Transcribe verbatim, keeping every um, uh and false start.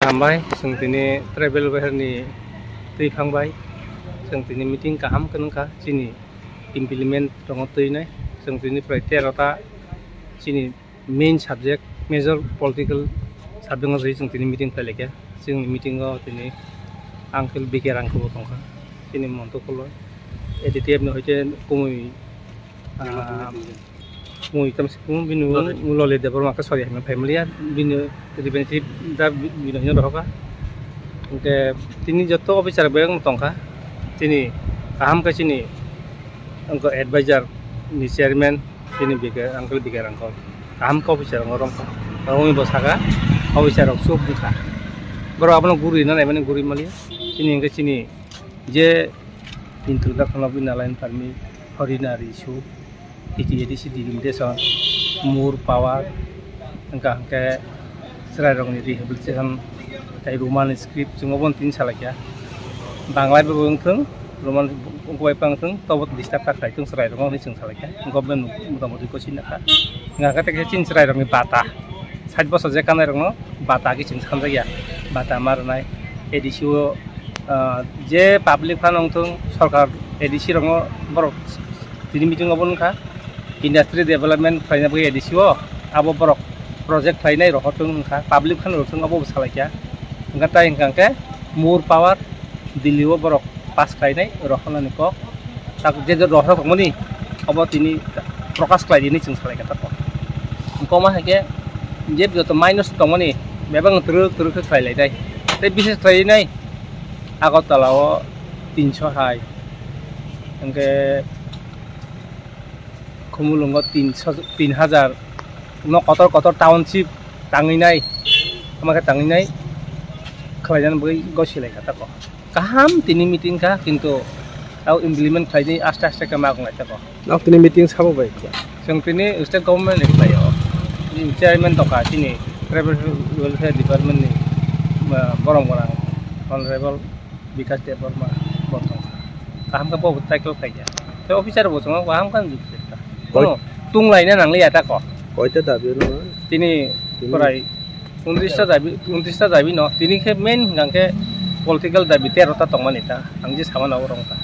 Hambai, chwng tini tribal welfare ni twi phang bai, chwng tini meeting kaham khe nungkha, chini implement tongo twi nai, chwng tini prai tero ta chini main subject, major political subject no twi chwng tini meeting khlai laikha. Chwngni meeting o tini Uncle B K Rangkho bo tongkha, chini Monto Khuloi, A D T F ni hoite kumui, ah, mui tam sikung bini mung Loli Debbarma khe sori hamya family ya bini representative da bini hino rohoka. Hingke tini joto officer bebak tongkha, tini kaham khe chini wngkha advisor ni chairman, chini B K, Uncle B K Rangkho kaham khe officer rok romkha. Romwi bo saka officer rok chup wngkha, borok abono guri na naimani guri mali. Chini hingke chini je introduction of Inner Line Permit, Horina Risu, T T A D C delimitation, more power, hingka hingke chwrairokni rehabilitation, tei Roman script chwng obo tini salaikha. Bangla bai wngthwng, Roman wngkha bai wngthwng, tobo disturb ta khlai thwng chwrairokno hinwi chwng salaikha. Government motamuti kochi nakha. Hingka hingke tei chini chwrairokni bata. Sait bosor je kanai rokno bata khe chwng sanjakya, bata ma rwnai. A D C o, ah, je public phano wngthwng, sorkar A D C rokno borok tini meeting obo wngkha, industry development khlaina bagwi A D C o abo borok project khlainai rohorthwng wngkha, public phano rwthwng obo bo salaikya. Hingkha tai hingkha hingkhe more power Delhi o borok pass khlainai rohornani kok. Tak je je rohor tongmani obo tini prokash khlai dini chwng salai kha tako. Koma hai khe je joto minus tongmani bebak twrwk twrwk khe khlai lai dai. Tei bises khlai nai Agartala o tinso hai, hingkhe Khumulwngo tinso, tin hajar no kotor kotor township tangwi nai, ama khe tangwi nai khlai jani bagwi gosi lai kha tako. Kaham tini meeting kha, kintu tao implement khlaidi aste aste khe ma wnglai tako. Nok tini meeting sabo bai kha. Chwng tini state government ni khlai o. Chini chairman tongkha chini tribal welfare department ni, ah, borok borang honorable Bikash Debbarma bo tongkha. Kaham khe bo tackle khlai ya. Tei officer bo chwng kaham khe juti kha. Koi- Bono tung laina nang liya tako. Koita dabi no? Tini Tini prai untrista dabi, untrista dabi no. Tini khe main hingkha khe political dabi tero ta tongmani ta. Ang je sama na rong ta.